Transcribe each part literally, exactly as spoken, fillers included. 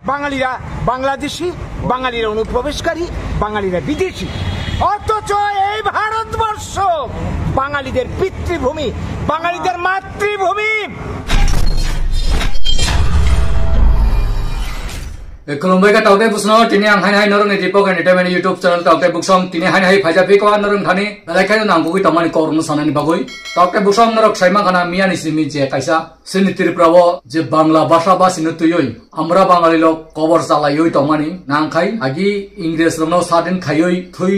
বাঙালিরা বাংলাদেশি, বাঙালিরা অনুপ্রবেশকারী, বাঙালিরা বিদেশি। অথচ এই ভারতবর্ষ বাঙালিদের পিতৃভূমি, বাঙালিদের মাতৃভূমি। Khulumbai kha tautai bwswng, tini ang haino hai norokni Deepak Entertainment YouTube channel tautai bwswng, tini haino hai phaijak phi kok norok thani, belai khe nangkukwi tongmani kokrokno sanani bagwi. Tautai bwswng norok sai mankha na miyani simi je kaisa chini Tripura o je Bangla bhasha bhasino twiwi Amra Bangali rok kobor chalaiwi tongmani nangkhai, agi Ingres rokno sadin khaiwi thwi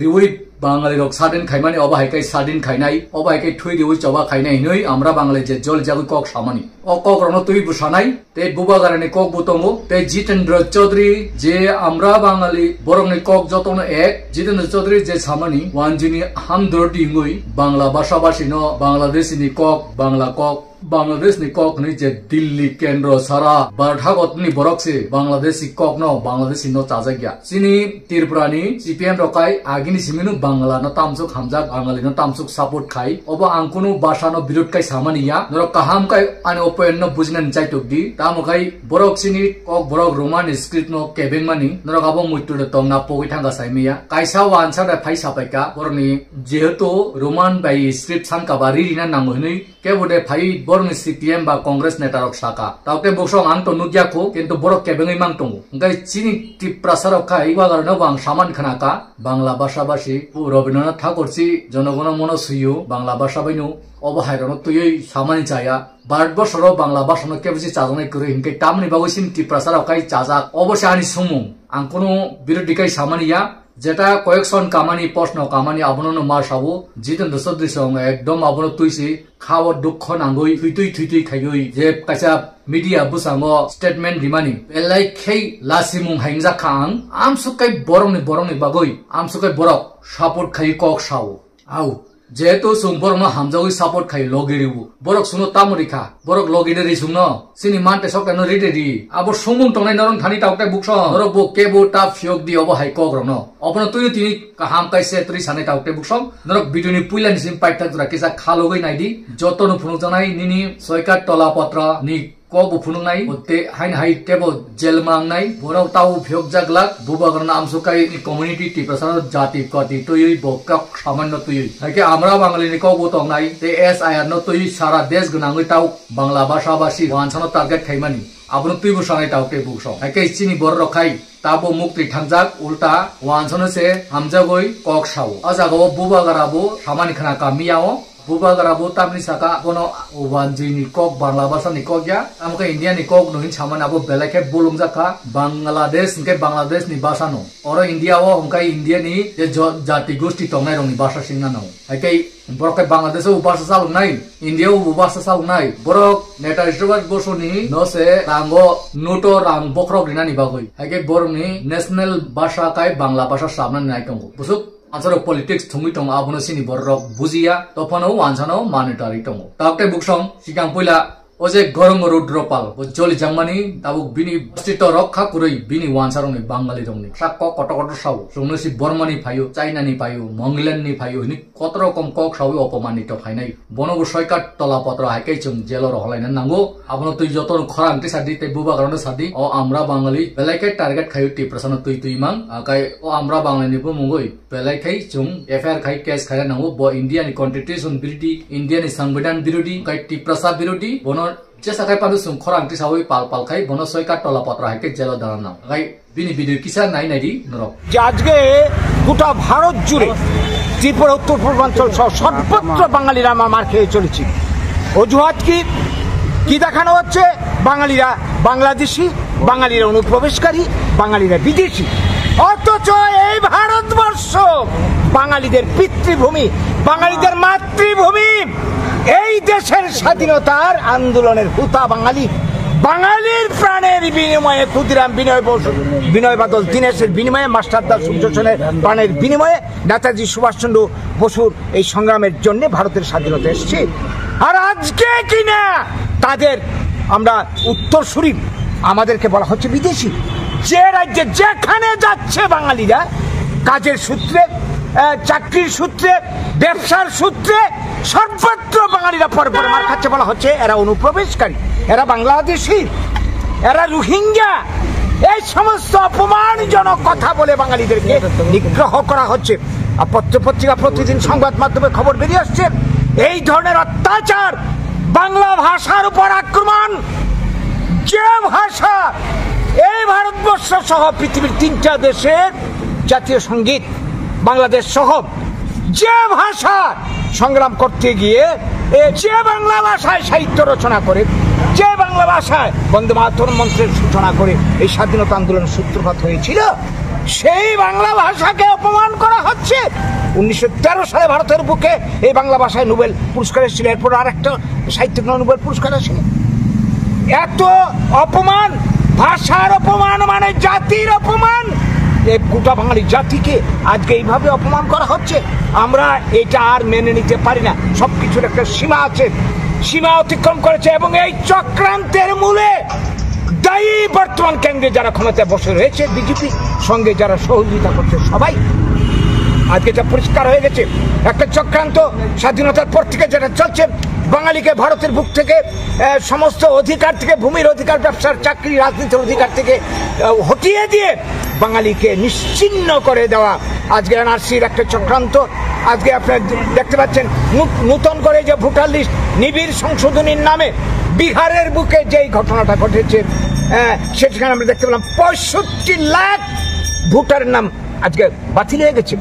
riwi Bangali rok sadin khaimani, obo hai khe sadin khainai, obo hai khe thwi riwi choba khainai hinwi Amra Bangali je jolijagwi kok samani. O kok rokno twi bwsanai, tei Bubagrani kok bo tongo, tei Jitendra Chaudhary je Amra Bangali borokni kok jotono ek, Jitendra Chaudhary je samani wanjini hamdordi wngwi Bangla bhasha bhasino Bangladeshi ni kok, Bangla kok, Bangladesh ni kok hwnwi je Delhi kendro sara Bharat hagotni borok se Bangladeshi kok no Bangladeshi no chajak ya. Chini Tripura ni C P M rok kai agini simino Bangla no tamsuk hamjak, Bangali no tamsuk support khai. Obo ang kunu bhasha no birod kai samani ya. Norok kaham kai ani o point no bujinani chaitok di. Tamo khai borok chini kok borok Roman script no kebeng mani. Norok abo muitu de tong na pogwi thangka saimi ya. Kaisa wansa de phai sapai ka. Borok ni jehetu Roman bai script sanka ba riri na nango hinwi Kebo de phai borokni C P M ba Congress neta rok saka. Taukte bwswng ang to nukya kho, kintu borok kebengwi mang tongo. Hwnkhe chini Tiprasa rok khai Bubagra no bo ang saman khna ka, Bangla bhasha bhasi, Rabindranath Thakur si Jono Gono Mono swiyo, Bangla bhasha baino obo hai rokno twiwi samani chaya. Bharat borsoro Bangla bhasha no kebo si chajaknai kwrwi hwnkhe tamoni bagwi chini Tiprasa rok khai chajak. Obo se ani sumung. Ang kunu birodhi khai samani ya. Jeta koyekson kamani, post no kamani, abono no ma sabo, Jitendra Chaudhary song ekdom abono tuisi, khao dukho nangwi, thuitui thuitui khaiwi, je kaisa media bwskango statement rimani, belai khei lasimung haingjak kha ang, amsuk kai borokni, borokni bagwi, amsuk kai borok support khai kok sao. Au. Jehetu chwng borokno hamjagwi support khai logi rwo. Borok chwngno tamo rikha? Borok logi de ri chwngno. Chini mante sokthano ri de ri. Abo sumung tongnai norok thani taukte bukso. Norok bo kebo ta phiyok di obo hai kok rokno. Obono twiwi tini kaham kai se twi sanai taukte bukso. Norok video ni puila ni simi paithak jora kisa khalogwi nai di. Jotono phunukjaknai nini soika tola potra ni kok bo phunuknai, o te haino hai tebo jel mangnai, borok tabo phiyokjak glak, Bubagrano amsuk kai ni community Tiprasa no jati kati twiwi bo kok samanno twiwi. Hai khe Amra Bangali ni kok bo tongnai, tei S I R no twiwi sara desh gwnangwi tao Bangla bhasha bhasi wansa no target khaimani. Abono twibo sanai tao tei bukso. Hai khe chini borok rok khai tabo muktwi thangjak, ulta wansa no se hamjagwi kok sao. O jaga o Bubagra bo samani khna kamiyao. Bubagra bo tamni saka bono wanjui ni kok, Bangla bhasha ni kok ya, tamo khe India ni kok no hin samani abo belai khe bulungjak kha. Bangladesh hinkhe Bangladesh ni bhasha no. Oro India o hwnkhe India ni je jo-, jati gosti tongnai rok ni bhasha singna no. Hai khe borok khe Bangladesh o bhasha chalok nai, India o bhasha chalok nai. Borok Netaji Subhas Bosu ni no se rango noto rang bokhorok rinani bagwi. Hai khe borok ni national bhasha kai Bangla bhasha sabnani nai tongo. Busuk Ansarok politics thungwi tongo, abono chini borok rok bujiya, tophano wansano manwi tarwi tongo. Tabuk tei buksong, sikang puila, o je Gorong Rudropal, bo joli jangmani, tabuk bini bostito rok kha kwrwi, bini wansarokni Bangali rokni. Sak kok kotor kotor sao, chwngno si Burmani phaio, Chinani phaio, Mongolianni phaio, hini kotor rokom kok sawi opomanito phainai. Bono bo soikat tola potra hai khe chwng jelo rohorlaina nango. Abono twi jotono khorang twi sadi tei bubagrano sadi, o Amra Bangali, belai khe target khaio Tiprasano twi twi mang, akai o Amra Bangalini bumungwi. Belai khai chwng F I R khai case khaina nango, bo India ni constitution birodhi, India ni sangbidan birodhi, khai Tiprasa birodhi, bono jesa khai pano chwng khorang tisawi pal pal khai bono soikat tola potra hai khe jelo dana nango. Khai bini video kisa nai nai di norok. যে আজকে গোটা ভারত জুড়ে ত্রিপুরা উত্তর পূর্বাঞ্চল সহ সর্বত্র বাঙালিরা মা-, মার খেয়ে চলেছি। অজুহাত কি? কি দেখানো হচ্ছে? বাঙালিরা বাংলাদেশি, বাঙালিরা অনুপ্রবেশকারী, বাঙালিরা বিদেশি। অথচ এই ভারতবর্ষ বাঙালিদের পিতৃভূমি, বাঙালিদের মাতৃভূমি। এই দেশের স্বাধীনতার আন্দোলনের হুতা বাঙালি। বাঙালির প্রাণের বিনিময়ে ক্ষুদিরাম বিনয় বসু, বিনয় বাদল দীনেশের বিনিময়ে, মাস্টারদা সূর্যসেনের প্রাণের বিনিময়ে নেতাজি সুভাষচন্দ্র বসুর এই সংগ্রামের জন্য ভারতের স্বাধীনতা এসছে। আর আজকে কিনা তাদের আমরা উত্তরসূরি, আমাদেরকে বলা হচ্ছে বিদেশি। যে রাজ্যে যেখানে যাচ্ছে বাঙালিরা, কাজের সূত্রে, আহ, চাকরির সূত্রে, ব্যবসার সূত্রে সর্বত্র বাঙালিরা পরে পরে মার খাচ্ছে, বলা হচ্ছে এরা অনুপ্রবেশকারী, এরা বাংলাদেশি, এরা রোহিঙ্গা। এই সমস্ত অপমানজনক কথা বলে বাঙালিদেরকে নিগ্রহ করা হচ্ছে। আর পত্র পত্রিকা প্রতিদিন সংবাদ মাধ্যমে খবর বেরিয়ে আসছে, এই ধরনের অত্যাচার, বাংলা ভাষার উপর আক্রমণ, যে ভাষা এই ভারতবর্ষ সহ পৃথিবীর তিনটা দেশের জাতীয় সঙ্গীত, বাংলাদেশ সহ যে ভাষা সংগ্রাম করতে গিয়ে, এ, যে বাংলা ভাষায় সাহিত্য রচনা করে, যে বাংলা ভাষায় বন্দে মাতরম মন্ত্রের সূচনা করে এই স্বাধীনতা আন্দোলনের সূত্রপাত হয়েছিল, সেই বাংলা ভাষাকে অপমান করা হচ্ছে। উনিশশো তেরো সালে ভারতের বুকে এই বাংলা ভাষায় নোবেল পুরস্কার এসেছিল, এরপর আর একটা সাহিত্যিক নোবেল পুরস্কার আসেনি। এত অপমান, ভাষার অপমান মানে জাতির অপমান। এই গোটা বাঙালি জাতিকে আজকে এইভাবে অপমান করা হচ্ছে, আমরা এটা আর মেনে নিতে পারি না। সবকিছুর একটা সীমা আছে, সীমা অতিক্রম করেছে এবং এই চক্রান্তের মূলে দায়ী বর্তমান কেন্দ্রে যারা ক্ষমতায় বসে রয়েছে, বিজেপি, সঙ্গে যারা সহযোগিতা করছে, সবাই। আজকে এটা পরিষ্কার হয়ে গেছে, একটা চক্রান্ত। স্বাধীনতার পর থেকে যেটা চলছে, বাঙালিকে ভারতের বুক থেকে, আহ, সমস্ত অধিকার থেকে, ভূমির অধিকার, ব্যবসার, চাকরি, রাজনীতির অধিকার থেকে, আহ, হটিয়ে দিয়ে বাঙালিকে নিশ্চিহ্ন করে দেওয়া আজকে এনআরসির একটা চক্রান্ত। আজকে আপনারা দেখতে পাচ্ছেন নু-, নূতন করে যে ভোটার লিস্ট নিবিড় সংশোধনীর নামে বিহারের বুকে যেই ঘটনাটা ঘটেছে, আহ, সেখানে আমরা দেখতে পেলাম পঁয়ষট্টি লাখ ভোটারের নাম আজকে বাতিল হয়ে গেছে।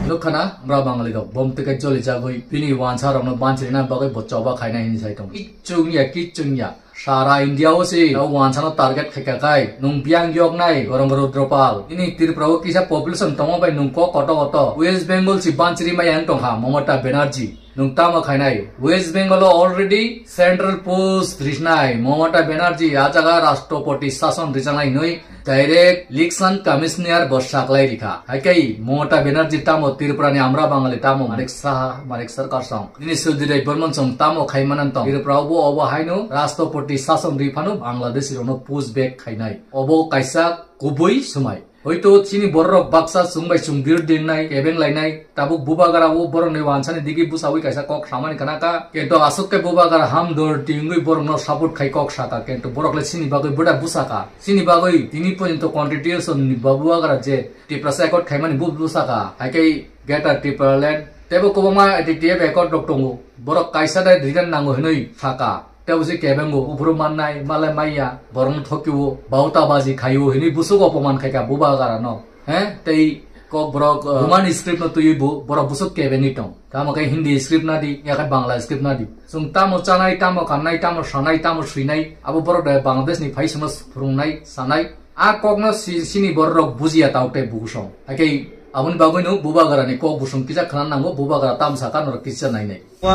Nukha na, mra Bangali rok bom tike joli jagwi, bini wansa rokno banchirina bagwi bo choba khaina hini sai tongo. Kichung ya, kichung ya. Sara India o se, o wansa no target khaika khai, nung biang yok nai, gorong rudropal. Ini Tripura o kisa population tongo bai nung kok koto koto. West Bengal si banchiri mai yang tongkha, Mamata Banerjee. Nung tamo khainai? West Bengal o already central post risnai Mamata Banerjee a jaga Rashtrapati sason rijaknai hinwi direct election commissioner bo saklai rikha. Haikai Mamata Banerjee tamo Tripura ni amra Bangali tamo Manik Saha, Manik Sarkar song. Nini Sudhir Debbarman song tamo khaimanan tong. Tripura obo obo haino Rashtrapati sason ri phano Bangladeshi rokno push back khainai. Obo kaisa kubui swmai. Hoito chini bororok baksa chwng bai chwng birodhi wngnai, kebeng lainai, tabuk Bubagra o borokni wansani digi bwsaui kaisa kok samani khna kha, kintu aswk khe Bubagra ham dor di wngwi borokno support khai kok saka, kintu borok le chini bagwi bwda bwsaka, chini bagwi tini porjonto constitution ni Bubagra je Tiprasa accord khaimani bo bwsaka, hai khe Greater Tipraland, teibo kwbangma T T F accord rok tongo, borok kaisa dai return nango hinwi saka. Tei bo se kebengo, uphuru mannai, malai maiya, borokno thokio, bauta baji khaio, hinwi busuk opoman khaika Bubagrano. He? Tei kok borok, uh, Roman script no twiwi bo, borok busuk kebengwi tong. Tamo khe Hindi script nadi, ya khe Bangla script nadi. Chwng tamo chanai, tamo kannai, tamo sanai, tamo swinai, abo borok de Bangladesh ni phaisano phwrwngnai, sanai. A kokno si-, sini borok bujiya tao tei bugusong. Hakhe aboni bagwino Bubagrani kok busong kisa khna nango, Bubagra tam saka norok kisa nainai. अ,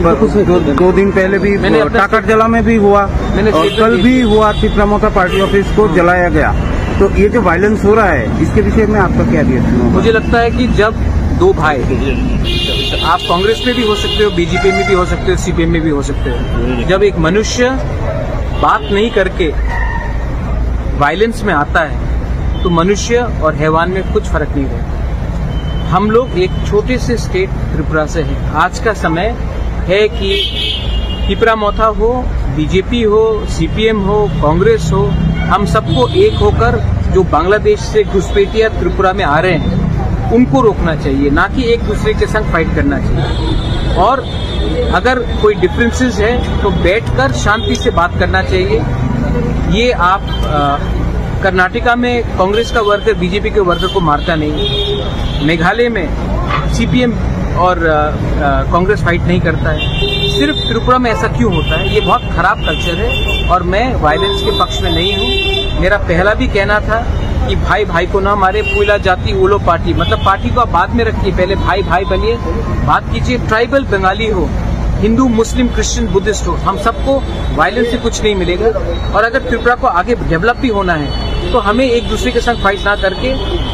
पर दो, दो दिन पहले भी मैंने अपने टाकरजला में भी हुआ मैंने और statement कल दिया। भी हुआ, तिपरा मोथा पार्टी ऑफिस को जलाया गया। तो ये जो वायलेंस हो रहा है, इसके विषय में आपका क्या रिएक्शन होगा? मुझे लगता है कि जब दो भाई, आप कांग्रेस में भी हो सकते हो, बीजेपी में भी हो सकते हो, सीपीएम में भी हो सकते हो, जब एक मनुष्य बात नहीं करके वायलेंस में आता है, तो मनुष्य और हैवान में कुछ फर्क नहीं रहता। हम लोग एक छोटे से स्टेट त्रिपुरा से हैं। आज का समय है कि तिपरा मोथा हो, बीजेपी हो, सीपीएम हो, कांग्रेस हो, हम सबको एक होकर जो बांग्लादेश से घुसपैठिया त्रिपुरा में आ रहे हैं, उनको रोकना चाहिए, ना कि एक दूसरे के संग फाइट करना चाहिए। और अगर कोई डिफरेंसेस है तो बैठकर शांति से बात करना चाहिए। ये आप, अ, कर्नाटका में कांग्रेस का वर्कर बीजेपी के वर्कर को मारता नहीं, मेघालय में सीपीएम और, अ, अ, कांग्रेस फाइट नहीं करता है, सिर्फ त्रिपुरा में ऐसा क्यों होता है? ये बहुत खराब कल्चर है और मैं वायलेंस के पक्ष में नहीं हूँ। मेरा पहला भी कहना था कि भाई भाई को ना मारे, पुइला जाति उलो पार्टी, मतलब पार्टी को आप बाद में रखिए, पहले भाई भाई बनिए, बात कीजिए। ट्राइबल बंगाली हो, हिंदू, मुस्लिम, क्रिश्चियन, बुद्धिस्ट हो, हम सबको वायलेंस से कुछ नहीं मिलेगा। और अगर त्रिपुरा को आगे डेवलप भी होना है तो हमें एक दूसरे के साथ फाइट ना करके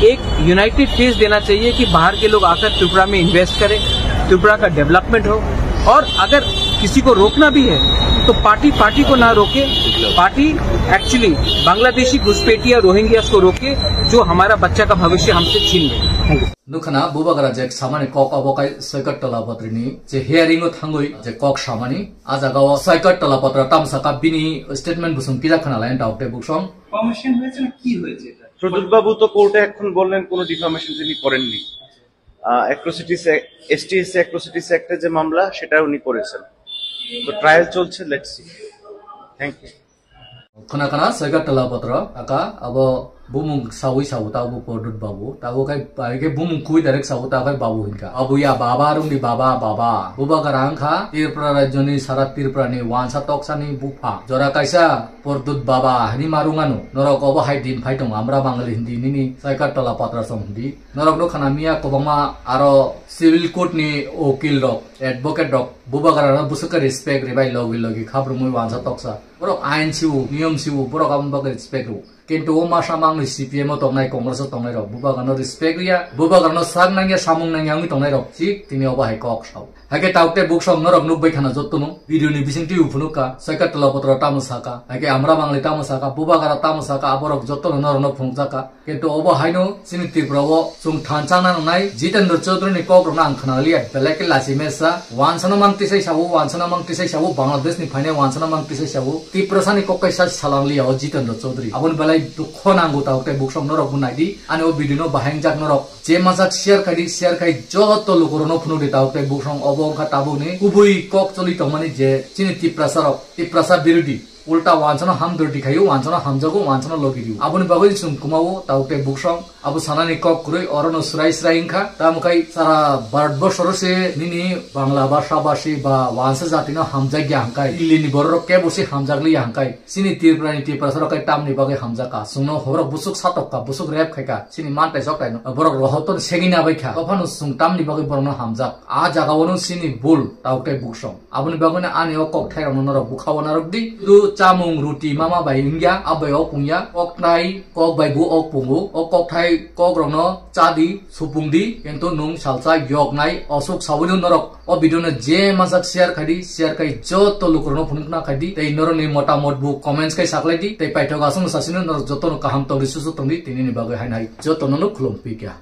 एक यूनाइटेड फेस देना चाहिए कि बाहर के लोग आकर त्रिपुरा में इन्वेस्ट करें, त्रिपुरा का डेवलपमेंट हो। और अगर किसी को रोकना भी है तो पार्टी पार्टी को ना रोके, पार्टी एक्चुअली बांग्लादेशी घुसपैठिया रोहिंग्यास को रोके, जो हमारा बच्चा का भविष्य हमसे छीन ले। Nukhana bubagra je samani kok abo kai Soikat Tola Patrini je hearing o thangwi je kok samani, a jaga o Soikat Tola Patra tamsaka bini statement busung kija khana lain dauk de buksong. Commission হয়েছে না কি হয়েছে এটা? প্রদ্যুৎ বাবু তো কোর্টে এখন বললেন কোনো ডিফামেশন তিনি করেননি। অ্যাট্রোসিটিস, এসটিএসসি অ্যাট্রোসিটিস অ্যাক্টে যে মামলা সেটা উনি করেছেন। তো ট্রায়াল চলছে, let's see. Thank you. Khna khna Soikat Tola Patra aka abo bumung sawi sawo ta abo Pradyut Babu ta abo kai bai ke bumung kui direct sawo ta kai Babu hinka. Abuya baba rungdi baba baba. Bubagra wngkha Tripura rajyoni sara Tripurani wansa toksani bupha. Jora kaisa Pradyut Baba hini marungano. Norok obo hai din phai tongo, Amra Bangali hindi nini Soikat Tola Patra song hindi. Norok no khana miya kwbangma aro civil court ni okil rok, advocate rok, bubagra no bwswk khe respect ribai logi logi khabrumwi wansa toksa. Borok ain siwo, niyom siwo, borok aboni bagwi respect rwo. Kintu o masa mangni C P M o tongnai, Congress o tongnai rok bubagra no respect riya, bubagra no sak nangya, samung nangya wngwi tongnai rok chik tini obo hai kok sao. Haikhe tauk tei buksong norok nukbai khana jottono video ni bisingtwi phunukha, Soikat Tola Patra tamo saka, haikhe Amra Bangali tamo saka, bubagra tamo saka, aborok jottono norokno phunukjakha. Kintu obo haino chini Tripura o chwng thansa nangnai Jitendra Chaudhary ni kok rokno ang khna liya, belai khe lachi mesa, wansano mang tisai sao, wansano mang tisai sao, Bangladesh ni phainai wansano mang tisai sao, Tiprasa ni kok kaisa salang liya o Jitendra Chaudhary. Aboni belai dukho nango tauk tei buksong norok bo naidi, ani o video no bahai wngjak norok. Je majak share khai di, share khai joto lukurokno phunuk di tauk tei buksong obo wngkha tabukni kubui kok choli tongmani je chini Tiprasa rok, Tiprasa birodhi. Ulta wansano hamdordi khaio, wansano hamjago, wansano logi rio. Aboni bagwi chwng kwmao tauk tei buksong abo sanani kok kwrwi orono srai srai wngkha. Tamo khai sara Bharat borsoro se nini Bangla bhasha basi ba wansa jatino hamjakya hwnkhe, Delhi ni bororok kebo se hamjakliya hwnkhe, chini Tripura ni Tiprasa rok khe tamni bagwi hamjakha? Chwngno borok bwswk satokha, bwswk rep khaikha, chini mantai soktaino borok rohoton segina baikha. Ophano chwng tamni bagwi borokno hamjak? A jagao no chini bul tauk tei buksong. Aboni bagwino ani o kokthairokno norok bwkha-o narwk di. Sudu chamung, ruti, mama bai wngya, a bai o pungya. Koknai, kok bai bo o pungo. O kokthai kokrokno cha di, supung di. Kintu nwng salsa yoknai, osuk sawino norok o video no je majak share khai di, share khai joto lukurokno phunukna khai di. Tei norokni motamot bo comments khai saklai di. Tei paithak aswkno sasino norok jotono kaham tongdi, susu tongdi, tinini bagwi haino hai jotono no khulum phi kha.